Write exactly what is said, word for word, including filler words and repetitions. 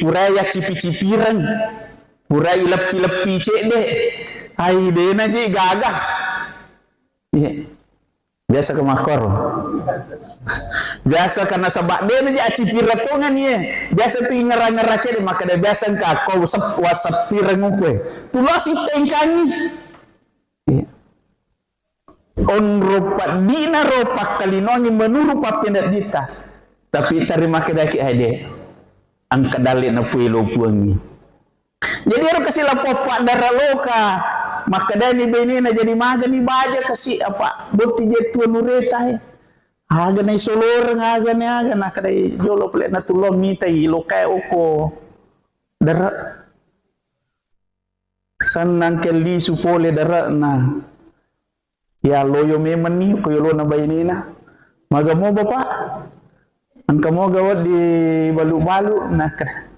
Purai accipi-cipireng, purai leppi-leppi cedde. Ai, dena je gaga. Iya. Biasa ke makkoro. Biasa karena sebab dena je acipireng tongan ye. Biasa tu ingera-ngera cedde, maka dia biasa engka ko sep-, waseppireng ukue. Tulasi tengkangi. Iya. Onro paddina ro pakkalinongi menuru pappeneddita. Tapi terima kedaki ade. Angka dalle na puelo puangi. Jadi ero kasi lapoppa dara loka. Makkedani benena jadi magani baja kasi apa. Botti je tua nureta e. Aga na isoloreng, aga na aga, na kadai jolo pele na tulong mitai lokae oko. Dara. Sennang ke lisu pole dare'na. Ya loyo memang ni ko yolona bainena. Maga mo, Bapak? Engka mo gawat di balu-balu, na ke-,